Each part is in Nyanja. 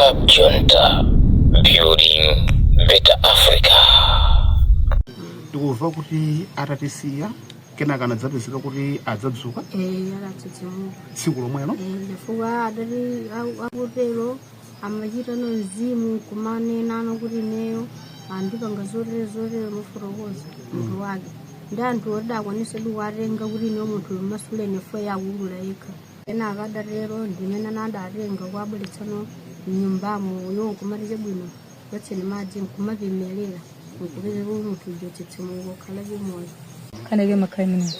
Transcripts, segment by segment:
Cab Junta, building better Africa. Tikumva kuti atatisiya, kenaka anadzapezeka kuti adzadzuka. Eh, adatsitsimuka. Tsiku lomwelo? Eh, chifukwa adati akutero amachita no mzimu kumanenano kuti ineyo andipanga zotere zotere, mufotokoza munthu wake ndi anthu oti akwanise kuwatenga kuti ineyo munthu masulene fo yakulula yekha. Kenaka adatero ndimene adatenga kuabweretsano mnyumbamo, iwo nkumati chabwino, patseni madzi, nkumapimelera, nkupeza kuti munthu uja utsitsimuka, ukhala chimoyo. Kaneke makhala imeneyo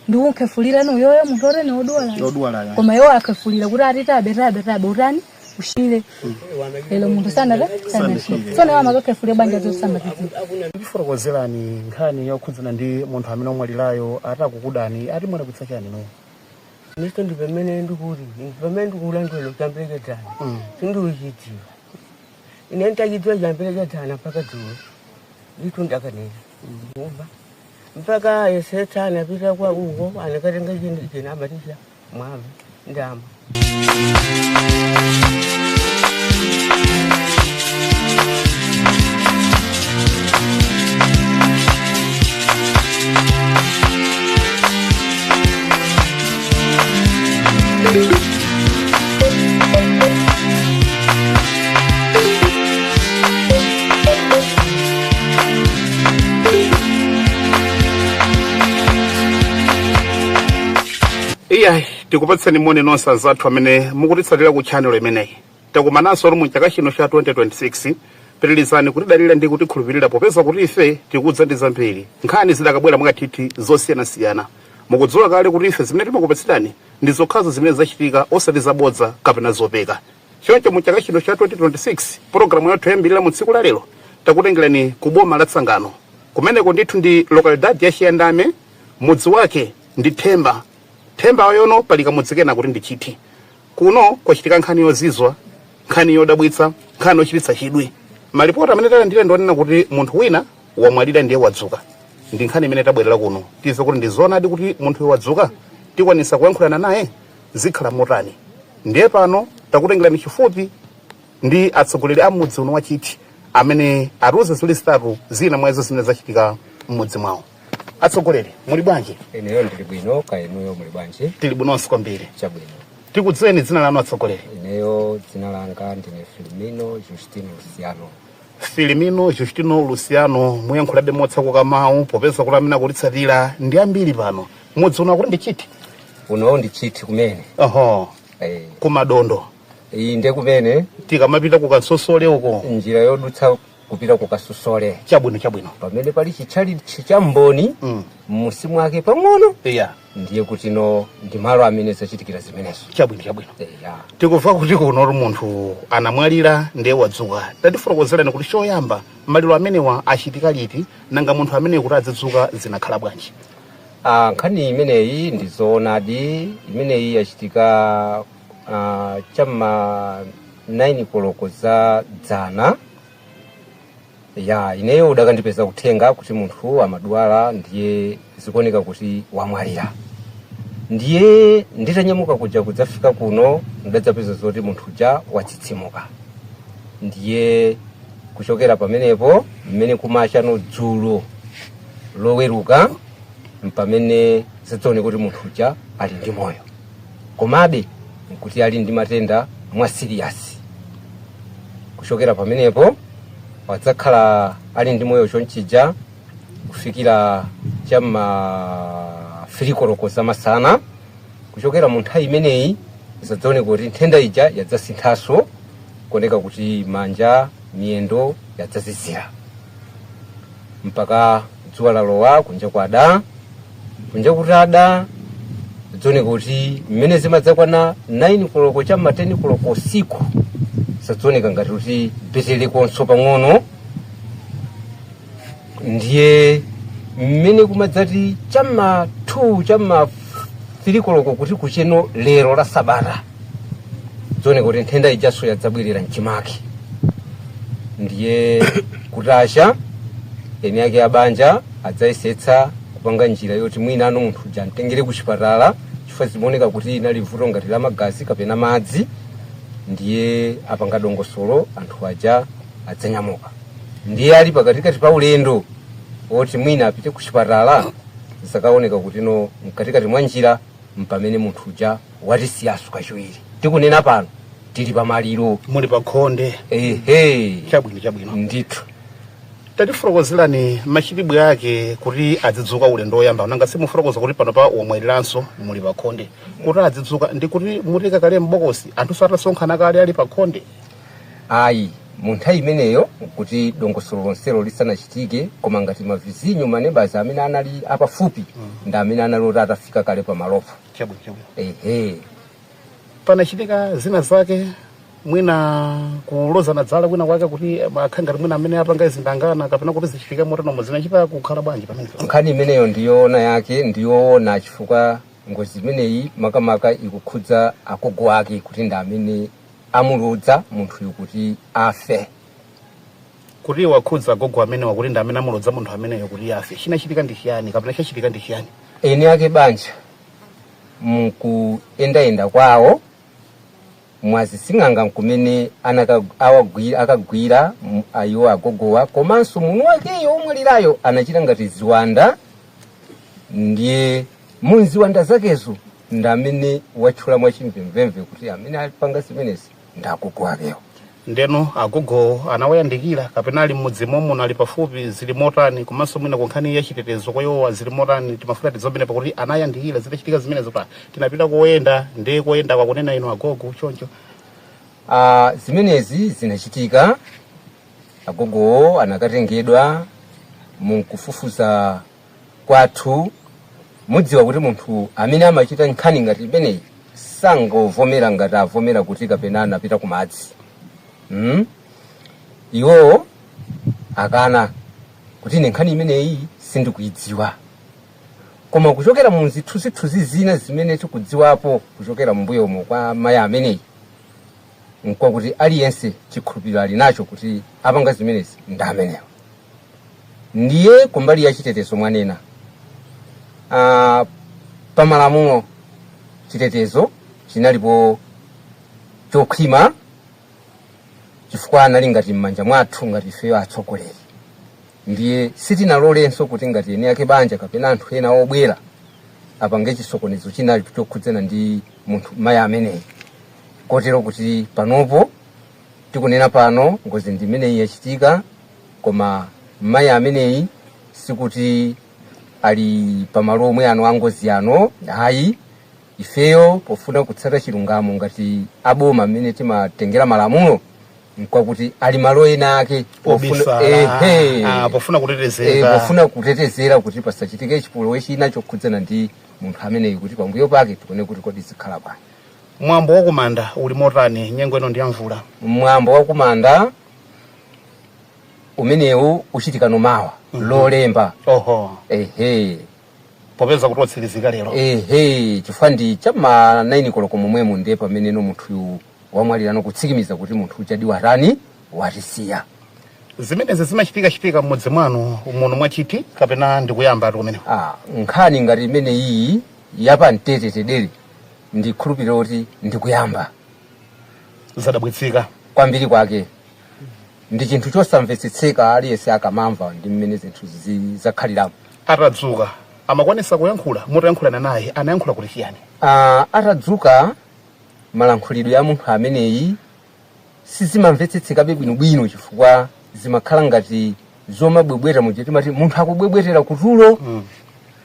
ndikunkhefulira nuyoyo munthu otene odwala. Odwalayo. Koma iwo akhefulira kuti ati tabe tabe tabe, utani ushire lero, munthu sanata sanashire. Tsono iwo amakakhefulira banja zosamatidzika. Tifotokozerani nkhani yokhudzana ndi munthu amene omwalirayo atakukudani, ati mwalakwitsa chani no? Nisto ndi pamene ndikuti pamene ndikulankhula champerekedzana, sindikuchidziwa ine. Ntachidziwa champerekedzana mpaka dzulo ndithu ndakanena kumva mpaka yesetsa anapita kwa uko anakatenga chinthu china amatisha mwamva ndama. Iyayi, tikupatseni moni nonse azathu amene mukutitsatira ku channel imeneyi. Takumananso mu chaka chino cha 2026. Pitirizani kutidalira ndi kutikhulupirira, popeza kuti ife tikudza ndi zambiri, nkhani zidakabwera mwakathithi zosiyanasiyana. Mukudziwa kale kuti ife zimene timakupatsirani ndi zokhazo zimene zachitika, osati zabodza kapena zopeka. Choncho mu chaka chino cha 2026, pologalamu yathu yoyambirira mu tsiku la lero takutengerani ku boma la Tsangano. Kumeneko ndithu ndi localidad ya Chiyandame, mudzi wake ndi Themba. Themba yono pali kamudzi kena kuti ndi Chithi. Kuno kwachitika nkhani yozizwa, nkhani yodabwitsa, nkhani yochititsa chidwi. Malipoti amene talandira ndionena kuti munthu wina wamwalira ndiye wadzuka. Ndi nkhani imene tabwerera kuno timve kuti ndi zoonadi kuti munthu wadzuka, tikwanisa kuyankhulana naye, zikhala motani? Ndiye pano takutengerani chifupi ndi atsogoleri a mudzi uno wa Chithi amene atiuze ziwiri zitatu zina mwa izo zimene zachitika m'mudzi mwawo. Atsogoleri, muli bwanji? Ineyo ndili bwino, kaya inuyo muli bwanji? Tili bwinonso kwambiri. Chabwino. Tikudziweni dzina lanu, atsogoleri. Ineyo dzina langa ndine Filimino Justino Luciano. Filimino Justino Luciano, muyankhulabe motsakuka mawu popeza kuti amene akutitsatira ndi ambiri pano. Mudzi uno akuti ndi Chithi? Uno ndi Chithi kumene. Oho. Eh. Kumadondo? Iyi nde kumene. Tikamapita ku Kansosole uko? Njira yodutsa kupita ku Kasusole. Chabwino, chabwino. Pamene pali chitchalitchi cha Mboni, m'musi mwake pang'ono. Ndiye kuti no ndi malo amene zachitikira zimenezo. Chabwino, chabwino. Ya. Tikumva kuti kuno munthu anamwalira ndiye wadzuka. Tatifotokozerani kuti choyamba maliro amenewa achitika liti, nanga munthu amene kuti adzidzuka zinakhala bwanji? Ah, nkhani imeneyi ndi zoonadi. Imeneyi yachitika cham'ma 9 koloko za dzana. Ya, ineyo udakandipeza uthenga kuti munthu amadwala, ndiye zikuoneka kuti wamwalira. Ndiye nditanyamuka kuja kudzafika kuno, ndadzapeza zoti munthu uja watsitsimuka. Ndiye kuchokera pamenepo, mmene kumachano dzulo Loweruka, mpamene zadzaoneka kuti munthu uja ali ndi moyo, komabe nkuti ali ndi matenda mwa serious. Kuchokera pamenepo wadzakhala ali ndi moyo chonchija kufikira cham'ma 3 koloko zamasana. Kuchokera mu nthawi imeneyi zadzaoneka kuti nthenda ija yadzasinthanso, kuoneka kuti manja, miyendo yadzazizira, mpaka dzuwa lalowa, kunja kwada. Kunja kutada, zadzaoneka kuti mmene zimadzakwana 9 koloko cham'ma 10 koloko usiku, zadzaoneka ngati kuti beterekonso pang'ono. Ndiye mmene kumadzati cham'ma 2 cham'ma 3 koloko kuti kucheno lero la Sabata, zioneka kuti nthenda ijaso yadzabwerera mchimake. Ndiye kutacha, eni ake abanja adzayesetsa kupanga njira yoti mwina ano munthu uja amtengere ku chipatala, chifukwa zimaoneka kuti inali vuto ngati la magazi kapena madzi. Ndiye apanga dongosolo, anthu aja adzanyamuka. Ndiye ali pakatikati pa ulendo oti mwina apite ku chipatala, zakaoneka kuti no, mkatikati mwa njira mpamene munthu uja watisiyaso kachiwiri. Tikunena pano tili pamaliro. Muli pa khonde? Ehe. Chabwino, chabwino. Ndithu. Tatifotokozerani machitidwe ake kuti adzidzuka ulendo woyamba. Nanga simufotokoza kuti pano pa womweriranso muli pa khonde, kuti adzidzuka ndi kuti mutika kale m'bokosi, anthu atasonkhana kale ali pa khonde? Ayi, mu nthawi imeneyo kuti dongosolo lonselo lisanachitike, koma ngati mavizinyo, manebazi amene anali apafupi ndi amene anali oti atafika kale pamalopo. Chabwino, chabwino. Ehe. Panachitika zina zake, mwina kulozana dzala kwina kwake, kuti akhangati mwina amene apanga izindangana, kapena kuti zichitike motanomo, zinachita kukhala bwanji pamenepo? Nkhani imeneyo ndiyoona yake, ndiyoona, chifukwa ngozi imeneyi makamaka ikukhudza agogo ake, kuti ndi amene amulodza munthuyu kuti afe. Kuti wakhudza agogo amene wakuti ndi amene amulodza munthu ameneyo kuti afe, chinachitika ndi chiyani kapena chachitika ndi chiyani? Eni ake banja mukuyendayenda kwawo mwazising'anga nkumene akagwira ayiwo agogowa, komanso munthu wakeyo omwalirayo anachita ngati ziwanda. Ndiye munziwanda zakezo ndi amene watchula mwachimvemvemve kuti amene apanga zimenezi ndi agogo akewo. Ndeno agogo anawayandikira kapena ali mmudzi momuno, ali pafupi, zili motani? Komanso mwina ku nkhani ya chitetezo kwa iwowa zili motani? Timafuna tidzomene pakuti anayandikira zitachitika zimenezo, pa tinapita koyenda ndi koyenda kwakunena inu agogo choncho. Zimenezi zinachitika, agogowo anakatengedwa. Munkufufuza kwathu, mudziwa kuti munthu amene amachita nkhani ngati imeneyi sangovomera ngati avomera kuti kapena anapita kumadzi. Iwowo akana kuti ine nkhani imeneyi sindikuidziwa, koma kuchokera mu zithunzithunzi zina zimene tikudziwapo kuchokera mumbuyomo kwa mayi ameneyi, nkwakuti aliyense chikhulupiriro ali nacho kuti apanga zimenezi ndi amenewo. Ndiye kumbali ya chitetezo mwanena, pamalamulo chitetezo chinalipo chokhwima, chifukwa anali ngati m'manja mwathu ngati ifeyo atsogoleri. Ndiye sitinalolenso kuti ngati eni ake banja kapena anthu ena obwera apange chisokonezo chinali chokhudzana ndi munthu mayi ameneyi, kotero kuti panopo tikunena pano ngozi ndi imeneyi yachitika, koma mayi ameneyi sikuti ali pamalo omwe ano angozi ano, ayi. Ifeyo pofuna kutsata chilungamo ngati aboma mmene timatengera malamulo, nkwakuti ali malo ena ake obisala. Ehe. Ah, pofuna kutetezeka. Pofuna kutetezera kuti pasachitike chipolowe china chokhudzana ndi munthu ameneyi, kuti pambuyo pake tione kuti kodi zikhala bwanji. Mwambo wakumanda uli motani? Nyengo ino ndi ya mvula. Mwambo wakumanda umenewu uchitika nomawa, Lolemba. Oho. Ehe. Popeza kuti watsirizika lero. Ehe, chifukwa ndi chamma 9 koloko momwemo, ndiye pameneno munthuyu wamwalirano, kutsikimiza kuti munthu uchadi watani, watisiya. Zimenezi zimachitika chitika mmudzi mwanu muno mwachiti kapena ndikuyamba ati kumeneko? Ah, nkhani ngati imene iyi yapamtete tedere, ndikhulupirira kuti ndikuyamba. Zadabwitsika. Kwambiri kwake ndi chinthu chosamvetsetseka aliyense akamamva ndi mmene zinthu zakhaliramo. Atadzuka amakwanisa kuyankhula? Mutayankhulana naye anayankhula kuti chiyani? Atadzuka, malankhulidwe ya munthu ameneyi sizimamvetsetsekabe bwinobwino, chifukwa zimakhala ngati zomabwebweta, muja timati munthu akubwebwetera kutulo.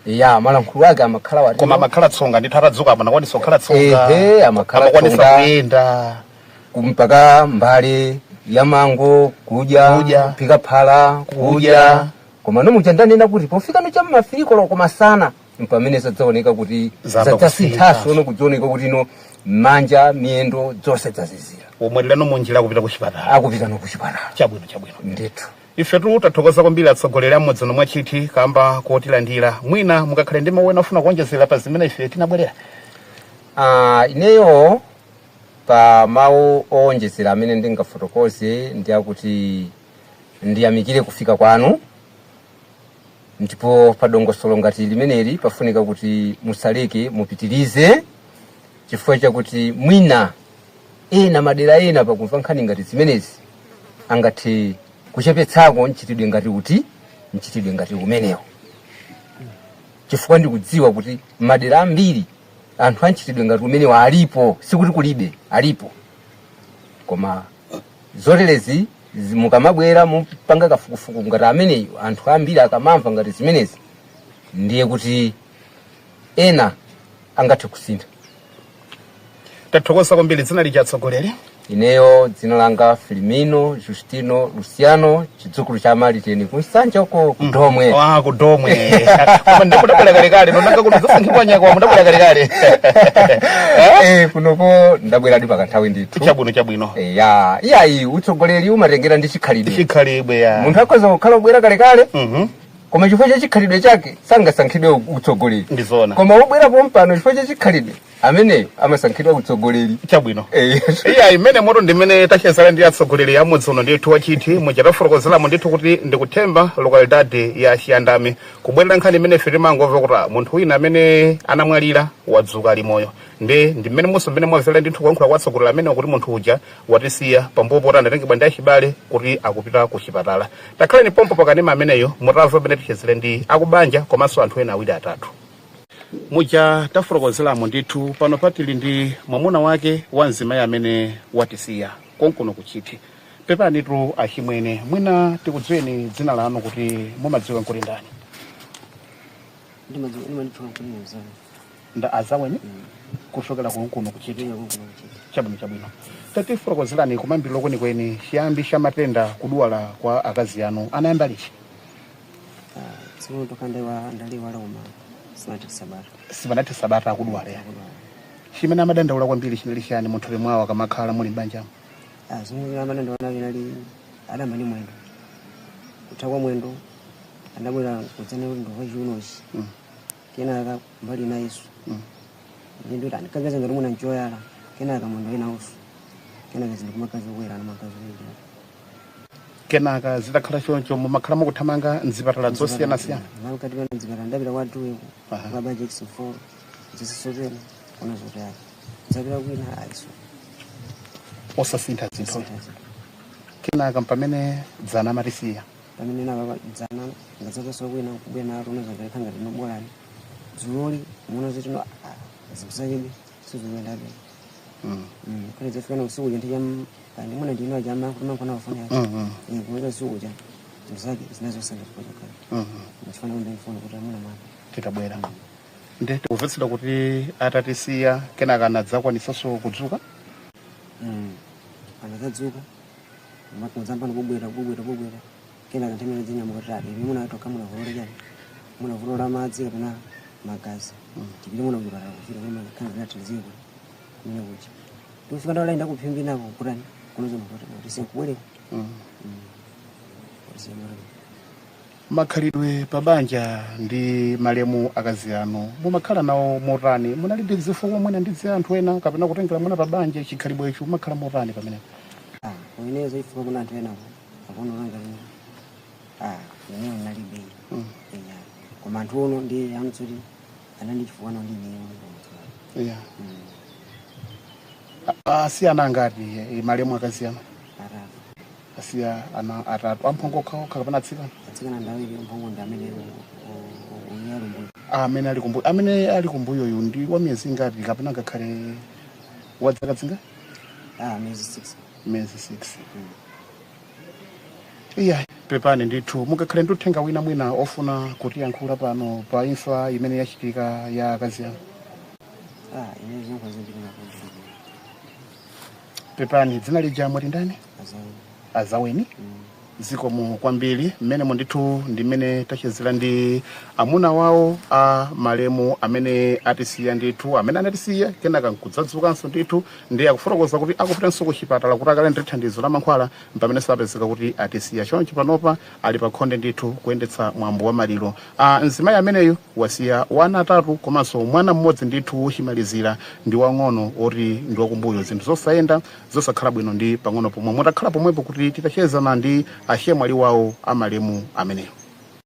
Ya, malankhulidwe ake amakhala wati. Koma amakhala tsonga ndithu atadzuka? Amakwanisa kukhala tsonga? Ehe, amakhala Amakwanisa tsonga. kuyenda? Kumpaka mbale ya mango kudya. Kudya. Kuphika phala. Kudya. Kudya. Koma nomuja ndanena kuti pofika no cham'mafilikolo komasana mpamene zadzaoneka kuti Zamba zadzasinthaso, no kudzioneka kuti no manja, miyendo zonse zazizira. Womwalirano munjira kupita ku chipatala. Akupita no kuchipatala. Chabwino, chabwino. Ndithu. Ifetu tathokoza kwambiri atsogoleri a mudzi mwachiti kamba kotilandira. Mwina mukakhale ndi mawu ena ofuna kuonjezera pa zimene ife tinabwerera. Ineyo pa mawu owonjezera amene ndingafotokoze ndi akuti ndiyamikire kufika kwanu, ndipo pa dongosolo ngati limeneli pafunika kuti musaleke, mupitirize, chifukwa chakuti mwina Ena madera ena pakumva nkhani ngati zimenezi angathe kuchepetsako mchitidwe ngati uti, mchitidwe ngati umenewo, chifukwa ndikudziwa kuti madera ambiri anthu amchitidwe ngati umenewo alipo, sikuti kulibe, alipo. Koma zoterezi mukamabwera mupanga kafukufuku ngati ameneyo, anthu ambiri akamamva ngati zimenezi, ndiye kuti ena angathe kusintha. Tathokoza kwambiri. Dzina lija, atsogoleri? Ineyo dzina langa Filimino Justino Luciano, chidzukulu cha Maliteni, kunsanja uko kuDomwe. Ah, kuDomwe. Koma ndikudabwera kalekale, nonanga kuti zasankhidwa nyakwa mudabwera kalekale. Eh, kunoko ndabweradi pakanthawi ndithu. Chabwino, chabwino. Eh, ya iyayi, utsogoleri umatengera ndi chikhalidwe. Chikhalidwe, ya. Munthu akhoza kukhala ubwera kalekale, koma chifukwa cha chikhalidwe chake sangasankhidwe utsogoleri. Ndizona. Koma wobwera pompano, chifukwa cha chikhalidwe, ameneyo amasankhidwa utsogoleri. Chabwino. Eh. Iya, imene moto ndimene tachezera ndi atsogoleri amudzi uno ndithu wachithi muchatafotokozeramo ndithu kuti ndikuthemba localidade ya Chiyandami, kubwerera nkhani imene ife timangomva kuti munthu wina amene anamwalira wadzuka ali moyo. Ndi mmene munso mmene mwamvera ndithu kuyankhula kwa atsogoleri amene kuti munthu uja watisiya pambuyo poti anatengedwa ndi achibale kuti akupita ku chipatala. Takhaleni pompo pakanema ameneyo, mutamva pamene tichezere ndi akubanja komanso anthu ena awiri atatu. Muja tafotokozeramo ndithu, pano patili ndi mwamuna wake wa mzimayi amene watisiya konkuno kuchithi. Pepanitu achimwene, mwina tikudziweni dzina lanu kuti mumadziwika nkuti ndani? Ndimanditchula kuti mzangu. Nda azaweni kuchokera konkuno kuchithi? Chabwino, chabwino. Tatifotokozerani kumayambiriro kwenikweni, chiyambi cha matenda, kudwala kwa akazi anu anayamba liti? Tsiku toka ndaliwala, koma sinathe sabata. Sipanathe sabata akudwala ya? Chimene amadandaula kwambiri chinali chani munthupi mwawo akamakhala muli m'banjamo? Zimwe amadandaula linali adamba ndi mwendo, kutha kwa mwendo adabwera kudzana kuti ndova chiunochi. Kenaka mbali inayiso ndinduti andikagaza ngati muna nchoyala, kenaka mwendo inawuso, kenaka zinthu kumagazi okwera ana magazi okwera. Kenaka zitakhala choncho, mumakhala mukuthamanga mzipatala zosiyanasiyana? Mkati pano mzipatala ndapita kwa Duweku. Kwa Bajackson 4 zisisopena kuna zotayala, zapita kwina aiso. Osasintha zinthu. Kenaka pamene dzana amatisiya? Pamene napa dzana ngadzapesa kwina kubwera nalo unazapeleka ngati nobolani dzuloli muona zoti no zinthu zachebe sizikuyendabe. Kale zafika na usiku uja ndicham kandi muna ndino ajama kuti mankona wafoni yake. Kumaliza usiku uja zinthu zake zinazosanda chifukwa chakale. Chifana kumbe mfoni kuti amuna mwana. Titabwera ndi tikumvetsedwa kuti atatisiya, kenaka anadzakwanisanso kudzuka? Anadzadzuka kudzamba kubwera kubwera kubwera, kenaka nthawi imene dzinyamuka tati ivi muna toka muna vulola chani, muna vulola madzi kapena magazi, tipite muna kuchipatala kufika kumene kana tinathandizike kuti kumene kuja tikufika ndawala ndakuphimbi nako kutani kunoza kuti tisekubwerera. Makhalidwe pabanja ndi malemu akazi anu mumakhala nawo motani? Munali ndi zifukwa mwina ndi zi anthu ena kapena kutengera mwina pabanja chikhalidwe icho, mumakhala motani pamenepo? Ineyo zoifuka kuna anthu enapo akuona ngati ineyo nalibe. Eya, koma anthu uno ndi anutsoti anandichifukwa ndi ineyo. Yeah. Asiya ana angati malemu akazi anu? Atatu. Asiya ana atatu, amphongo okhaokha kapena atsikana? Atsikana ndawiri, mphongo ndi amene uyalumbuyo. Amene ali kumbuyo, amene ali kumbuyoyu ndi wa miyezi ingati kapena ngakhale wa zaka zingati? Miyezi 6. Miyezi 6. Iya, pepani ndithu. Mungakhale ndi uthenga wina mwina ofuna kutiyankhula pano pa imfa imene yachitika ya akazi anu? Ineyo ziyankho zambiri nakuti. Pepani. Dzina lija mwati ndani? Azaweni. Azaweni, zikomo kwambiri. Mmenemo ndithu ndi mmene tachezera ndi amuna wawo a malemu amene atisiya ndithu, amene anatisiya kenaka nkudzadzukanso ndithu, ndi akufotokoza kuti akupitanso ku chipatala kuti akalandire thandizo la mankhwala pamene sapezeka kuti atisiya. Choncho panopa ali pa khonde ndithu kuyendetsa mwambo wa maliro. Mzimayi ameneyu wasiya wana atatu komanso mwana mmodzi ndithu wochimalizira ndi wang'ono oti ndi wakumbuyo. Zinthu zosayenda, zosakhala bwino ndi pang'ono pomwe. Mutakhala pomwepo kuti titachezana ndi achemwali wawo amalemu ameneyo.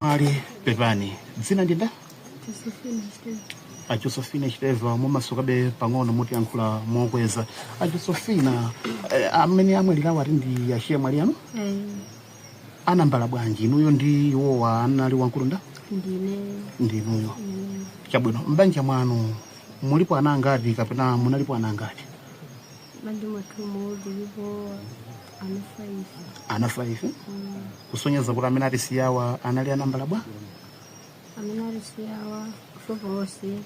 Ali pepani, dzina ndi nda? Josephine Steve. A Josefina Chiteva, mumasukabe pang'ono, mutiyankhula mokweza. A Josefina, amene amwalirawo ati ndi achemwali anu? Eh. Anambala bwanji inuyo ndi iwowa? Anali wamkulu nda? Ndine. Ndi inuyo. Chabwino, mbanja mwanu mulipo ana angati kapena munalipo ana angati? Banja mwathumu tilipo ana 5. Ana 5, kusonyeza kuti amene atisiyawa anali anambala bwa? Amene atisiyawa four 9.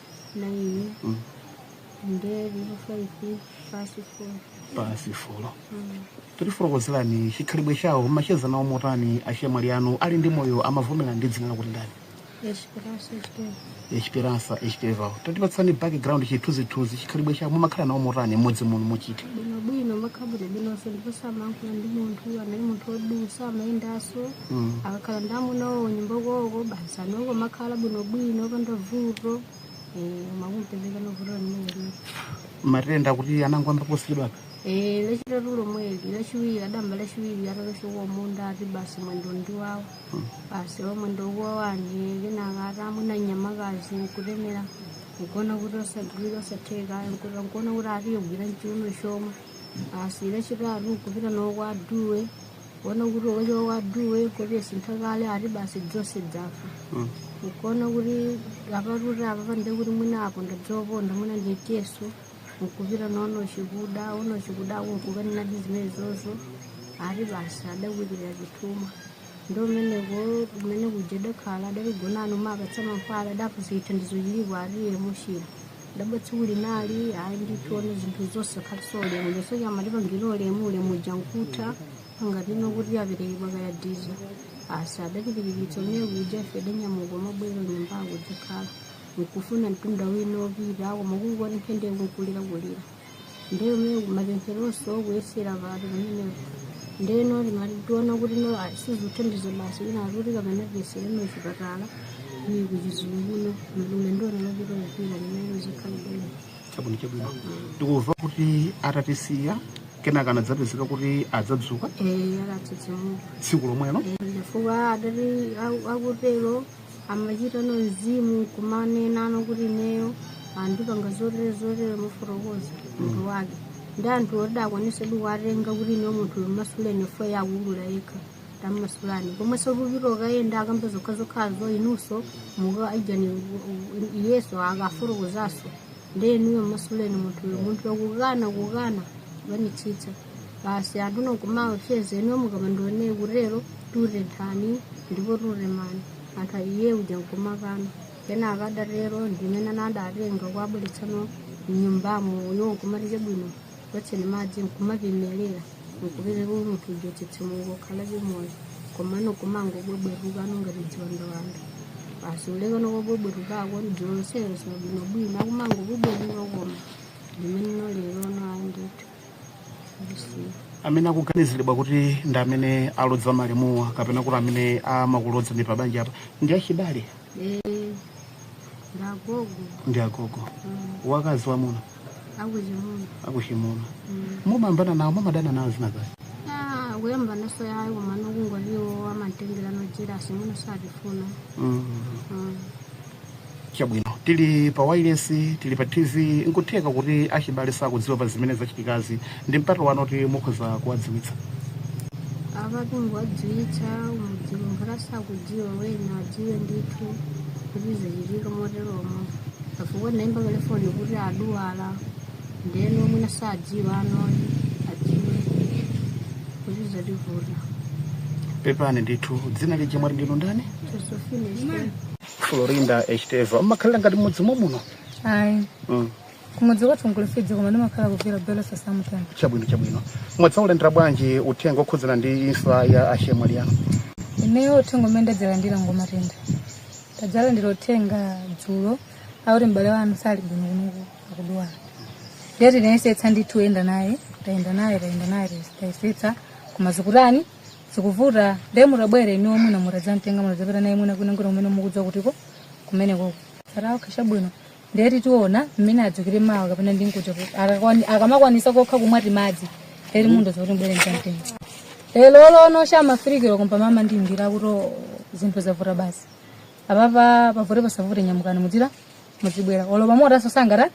Nde lipo 5 pasi 4. Pasi four. Tatifotokozerani chikhalidwe chawo, mumacheza nawo motani achemwali anu ali ndi moyo? Amavomera ndi dzina lakuti ndani? Esperança Esteve. Esperança Estevão. Tatipatsani background, chithunzithunzi, chikhalidwe chawo, mumakhala nawo motani mmodzi muno muchiti? Bwinobwino, makhabwino bwinonso, ndipo samayankhula ndi munthu, anali munthu wodusa, amayendanso. Akakhala ndi amunawo nyumba koko basi, anoko makhala bwinobwino opanda vuto, makumpezeka novuto limene. Matenda kuti anangwamba posachedwapa? Eh, lachitatu lomweli, lachiwiri adamba, lachiwiri atakachoka munda ati basi mwendo ndiwawo basi wa mwendo ukuwawani. Kenaka atamwina nyamakazi nkutemera, nkuona kuti osagwira, osatheka, nkuona kuti atiyo gwira mchiuno chomwe. Basi lachitatu nkupita nawo kwa aduwe, kuona kuti ukachoka kwa aduwe kuti sintha kale, ati basi dzonse dzafa. Nkuona kuti apatuti apa pande kuti mwina apo ndadzoponda, mwina ndi cheso, nkupita naono chikuda, ono chikudako nkukanenadi zimene zozo, ati basi adakwirira chithumwa. Ndo umeneko kumene kuja dakhala adaligonano, mapatsa mankhwala, adapuza chithandizo chilipo, atiye muchira dabwa tsiku linali ayi ndithione zinthu zonse khaliso ulemu lonse chamatipangira ulemu, ulemu uja nkutha angatino kuti aperekedwa kayadiza. Asi adatipirikitsa umene kuja, ife danyamuka mabwero nyumbako dzakhala nkufuna mtunda wina opita, koma kungoti nkhende nkulira kulira. Ndiye umene mapempheronso kuyesera patu pamenepo. Ndeno timationa kuti no sizuthandiza basi, wina atuti kapena tiyesere no chipatala ni kuchizunguno mlumendona lopita kupita limene zikhala bwino. Chabwino, chabwino. Ndikumva kuti atatisiya, kenaka anadzapezeka kuti adzadzuka? Eh, atatsitsimuka. Tsiku lomwelo? Chifukwa adati akutero amachita no mzimu kumanenano kuti ineyo andipanga zotere zotere, mufotokoza munthu wake ndi anthu oti akwanise kuwatenga kuti ineyo munthu uyu masuleni fo yakulula yekha, tammasulani komwenso kupita ukayenda akamba zokha zokhazo, inunso muka aijani iyeso akafotokozaso, ndi inuyo masuleni munthu uyu. Munthu wakukana kukana vanitsitsa basi, anthu nokumawapseza, inuyo mukamandione kutero tutenthani ndipo tutemani anthu iye uja nkumakana. Kenaka adatero ndimene anadatenga kuabweretsano mnyumbamo, iwo nkumati chabwino patseni madzi, nkumapimelera, nkupezeka kuti munthu uja utsitsimuka, ukhala chimoyo, komano kumangobwebweruka ngati dziwandawanda basi, ulekano kobwebwerukako dzilonselo bwinobwino akumangobwebweruka, koma ndimene lero no ayi ndithu ndisiya. Amene akuganiziridwa kuti ndi amene alodza malemuwa kapena kuti amene amakulodza ndi pabanja apa ndi achibale? Eh, ndagogo. Ndi agogo? Wakazi wamuna? Akuchimuna. Akuchimuna. Mumambana nawo, mumadana nawo zinakale? Ah, kuyamba naso yayi, komano kungoliwo amantengera nojerasi muno satifuna. Chabwino, tili pa wireless, tili pa TV, nkutheka kuti achibale sakudziwa pa zimene zachitikazi. Ndi mpata wanu kuti mukhoza kuwadziwitsa. Apa tingowadziwitsa mudziwo, ngati sakudziwa wena adziwe ndithu kuti zachitika moteromo, chifukwa ndayimba telefoni kuti aduwala, ndeno mwina sadziwa anoni, adziwe kuti zativuta. Pepani ndithu. Dzina lija mwati ndinu ndani? Josephine Esther. Florinda Esteva, mmakhalira ngati mmudzi muno? Ayi. Kumudzi kwathu nkulifidzi, koma ndimakhala kuvira belo sasamutani. Chabwino, chabwino. Mwadzaulandira bwanji uthenga okhudzana ndi imfa ya achemwali anu? Ineyo uthenga umene ndadzalandira ngomatenda. Tadzalandira uthenga dzulo akuti m'bale wanu sali bwino kunoku, akudwala. Ndiye tinayesetsa ndithu kuyenda naye, tayenda naye, tayenda naye, tayesetsa, koma zikutani, zikuvuta. Ndiye mutabwere inuwo mwina mutadzamtenga, mutadzapita naye mwina kwina ngati kumene mukudziwa kutiko kumenekoko sataokha. Chabwino, ndiye titiona mmene adzukire mawa kapena ndinkuja akamakwanisa kokha kumwa timadzi eri mundo zakuti mbwere mtamtenga. Lero lono chamafirikiro kumpa mama ndimbira kuti zinthu zavuta basi, apapa pavute pasavute nyamukani mudzira. Muzibwera olo pamotaso sangata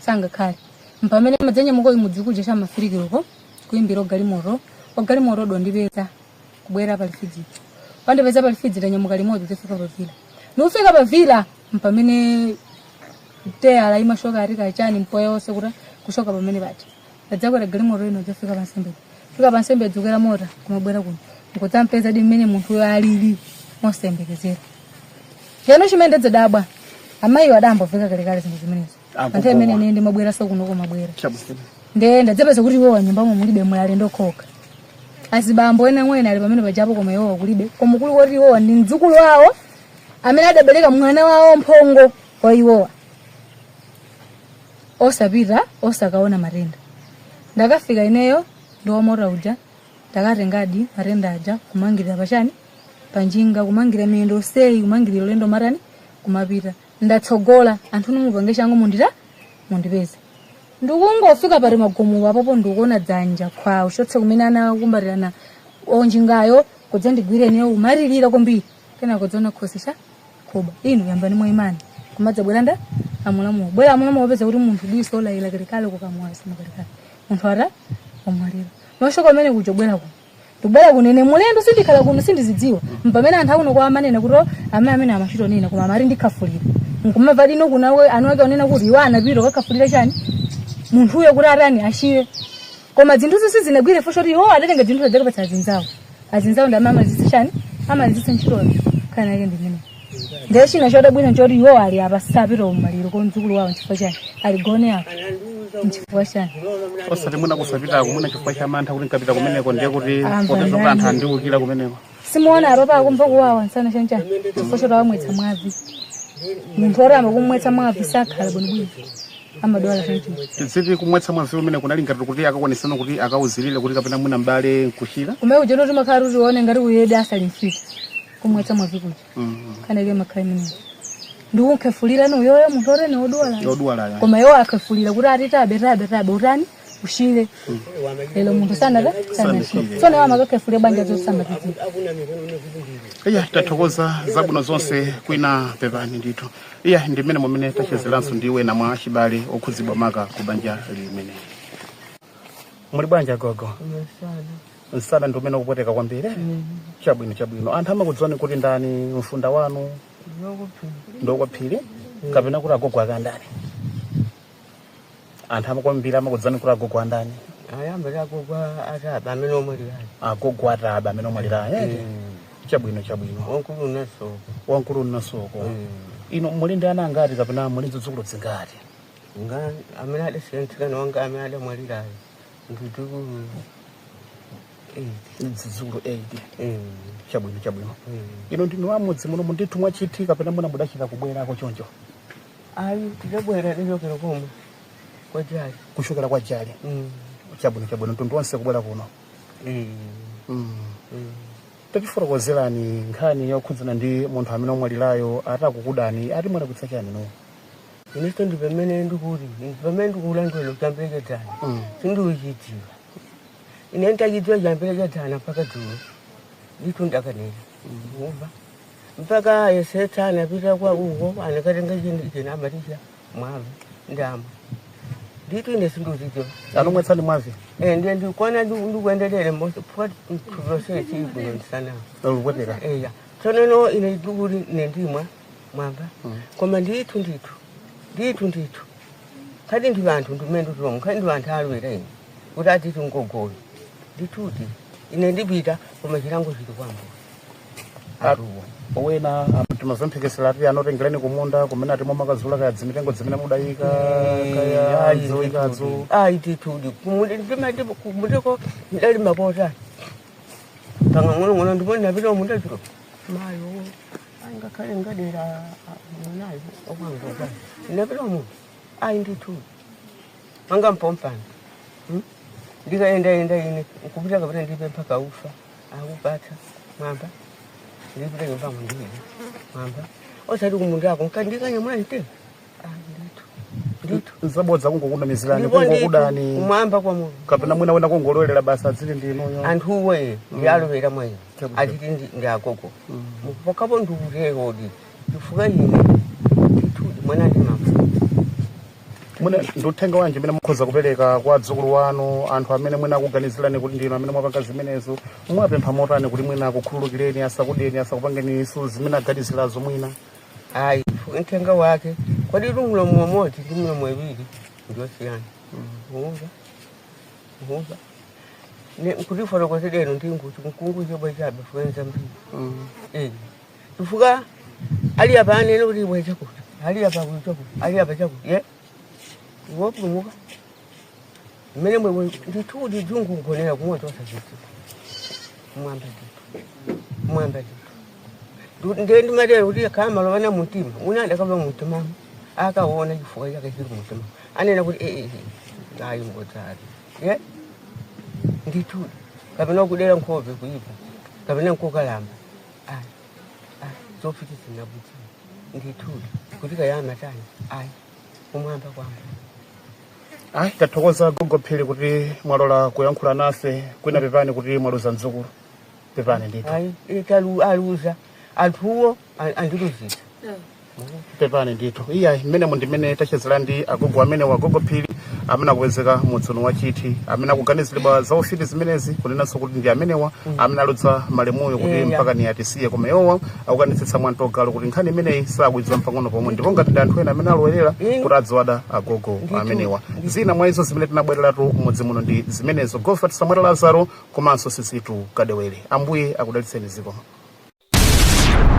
sangakhale. Mpamene madzanyamuka mudzi kuja chamafirikiroko kuimbira ogalimoto, ogalimoto dondipeza kubwera palifidzi, pandipeza palifidzi, tanyamuka limodzi, tifika pavila. Nufika pavila mpamene teyala imashoka ati kachani mpoya wonse kuti kushoka pamene paja. Ndadzakwera galimoto ino, dzafika pansembedzo, fika pansembedzo, kwera mota kumabwera kuno, nkudzampeza di mmene munthuyo alili mosayembekezera. Cheno chimene ndadzadabwa, amayiwo adamboveka kalekale zinthu zimenezo. Agogo. Anthu amene ine ndimabweranso kuno kumabwera. Chabwino. Nde ndadzapeza kuti iwowa nyumbamo mulibe, mulale ndokhoka. Azibambo ena mwene ali pamene pajapo, koma iwowa kulibe. Koma kuli kuti iwowa ndi mdzukulu wawo amene adabereka mwana wawo mphongo kwa iwowa, osapita osakaona matenda. Ndakafika ineyo ndi wamota uja, ndakatengadi matenda aja, kumangirira pachani, panjinga, kumangira miyendo seyi, kumangirira ulendo matani kumapita. Ndatsogola anthu numupange changu mundita mundipeze. Ndikungofika pali magomo apapo, ndikuona dzanja khwawo chotse kumene anakumbatirana onjingayo kudzandigwira ineyo, kumatilira kwambiri. Kena kudzaona khosi cha khoba ino yambani mwaimani kumadzabwera nda amulamu, bwera amulamu, wapeza kuti munthu diso layila kalekale kukamwazi makalekale, munthu ata wamwalira. Noshoka amene kuja bwera kuno, ndibwera kunene mulendo, sindikhala kuno, sindizidziwa. Mpamene anthu akuno kwa amanena kuti, "Oh, amayi amene amachito nena koma amati ndikhafulira." Nkumamva dino kunawe anu ake onena kuti iwo anapita kakhafulira chani munthuyo kuti atani achire, koma zinthuzo sizinagwire fosho kuti iwo adatenga zinthu adzakapatsa azinzawo. Azinzawo ndi amene amalizitsa chani, amalizitsa ntchitoyo. Kana yake ndi imene. Ndiye china chodabwitsa nchoti iwo ali apa sapita umaliro kwa mdzukulu wawo. Nchifukwa chani ali gone apa? Nchifukwa chani? Osati mwina kusapitako mwina chifukwa cha mantha kuti nkapita kumeneko ndiye kuti Amva popeza kuti ndani. anthu andiwukira kumeneko? Simuona apa pakumva kuwawa nsana chanchani? Chifukwa choti awamwetsa mwavi. Munthu oramba kumwetsa mwavi sakhala bwinobwino, amadwala chanchani. Tidziti kumwetsa mwavi umene kunali ngati kuti akakwanisana kuti akauzirire kuti kapena mwina mbale nkuchira? Kumene kuja kuti makhala kuti uone ngati kuyedi asali mfiti kumwetsa mwavi kuja. Kana ile makhala imeneyo ndikunkhefulira nuyoyo munthu orene wodwala. Yodwalayo. Koma iwo akhefulira kuti ati tabe tabe tabe utani ushire lero, munthu sanata sanashire. Tsono iwo amakakhefulira banja zosamatidzira. Iya, tathokoza, zabwino zonse. Kwina pepani ndithu. Iya, ndi mmene mumene tachezeranso ndi wena mwa chibale okhudzidwa maka ku banja limene muli. Banja gogo, msana ndi umene ukupweteka kwambiri. Chabwino, chabwino. Anthu amakudziwani kuti ndani? Mfunda wanu ndokwaphiri kapena kuti agogo akandani? Anthu amakwambiri amakudziwani kuti agogo andani? Ayamba takugwa ataba amene omwalirayo. Agogo ataba amene omwalirayo eti? Chabwino, chabwino. Wankulu nasoko. Wankulu nasoko. Ino muli ndi ana angati kapena muli zidzukulu zingati? Nga amene adasiyantsikana wanga amene adamwalirayo ndidzukulu 8. Zidzukulu 8. Chabwino, chabwino. Ino ndinu amudzi muno mundithu mwachiti kapena muna mudachita kubwerako choncho? Ayi, tidabwera tichokera komwe kwajali. Kuchokera kwa Jali. Chabwino, chabwino. Mtundu wonse kubwera kuno. Tatifotokozerani nkhani yokhudzana ndi munthu amene omwalirayo. Atakukudani ati mwalakwitsa chani no? Ineso ndi pamene ndikuti pamene ndikulankhula chambelekedzana sindikuchidziwa. Ine ntachidziwa chambelekedzana mpaka dzulo ndithu ndakanena umva mpaka yesetsa anapita kwa uko anakatenga china amaticha mwavi ndamwa ndithu. Ine sindikuchidziwa. Anomwetsani mwavi? Eh, ndiye ndikuona ndikuendelere mose chibwino ndisana. Lupweteka. Eya, tsono no ine ndikuti ine ndimwa mwamba, koma ndithu ndithu ndithu ndithu khati ndi vanthu ndimene nditilomo khati ndi vanthu alwera ine kuti atiti ngogolo ndithuti ine ndipita, koma chilango chili kwambo atuwa. Wena timazamphekesera ati anotengerani kumunda kumene ati momakazula kaya dzimitengo zimene mudayika kaya zoyikazo. Ayi, ndithudi kumundiko ndalima kotani pang'ono-ng'ono ndipo ndinapita kumunda chiro mayo angakhale ngadera mwanayo okwangoza ndinapita kumunda. Ayi, ndithudi manga mpompano ndikayendayenda ine nkupita kapita ndipempha kaufa akupatsa mwamba, ndipita nyumbamo ndine mwamba osati kumundako ndikanyamula mtengo. Ndithu ndithu. Nzabodza, kungokunamizirani. Ndipo ndithu, Kungokudani. Kumwamba kwa Mulungu. Kapena mwina wena kungolowelera basa adzili ndinuyo. Anthuwe ndi alowera mwa ine achiti ndi agogo pokapo ndikuterodi chifukwa ine ndithudi. Mwana ndimamva. Mwina ndi uthenga wanji umene mukhoza kupereka kwa adzukulu wanu, anthu amene mwina akuganizirani kuti ndinu amene mwapanga zimenezo? Mwapempha motani kuti mwina akukhululukireni, asakudeni, asakupangeniso zimene aganizirazo mwina? Ayi, uthenga wake kodi tu mulomo umodzi ndi mulomo iwiri ndiyosiyana. Umva, umva, kuti fotokozedeno ndi nguti mkungu chobwe chabe fuenza mbiri. Eh, chifukwa ali apa anene kuti ibwe chakuti, ali apa kuti chakuti, ali apa chakuti, ye wopulumuka mmene mwe ndithu dzungu kugonera kumoto osachiti mwamba ndithu, mwamba ndithu. Ndiye ndimatero kuti khala malovana mumtima mwina adakava mumtimamo, akaona chifukwa chake chili mumtima, anena kuti ee, ayi, mbodzali ye ndithu, kapena kudera nkhope kuipa, kapena nkokalamba, ayi, ayi, zofiti zinabudzira ndithu kuti kayamatani, ayi, kumwamba kwamba. Ayi, tathokoza Gogo Phiri kuti mwalola kuyankhula nafe. Kwina pepani kuti mwaluza mdzukulu, pepani ndithu. Ayi, italu aluza anthuwo andiluzisa. Pepani ndithu. Iya, mmene ndimene tachezera ndi agogo amene wa Gogo Phiri, amene akupezeka mudzi wa Chithi, amene akuganiziridwa za ufiti zimenezi, kunenanso kuti ndi amenewa amene aludza malemuyo kuti mpaka ni atisiye. Koma iwowa akukanitsitsa mwantogalo kuti nkhani imeneyi sakuidziwa mpang'ono pomwe, ndipo ngati ndi anthu ena amene alowerera kuti adziwada agogo amenewa. Zina mwa izo zimene tinabwereratu mudzi muno ndi zimenezo. Gofat Samuel Lazaro komanso Sisitu Kadewere, Ambuye akudalitseni. Zikomo.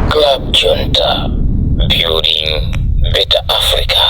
Club Junta, building better Africa.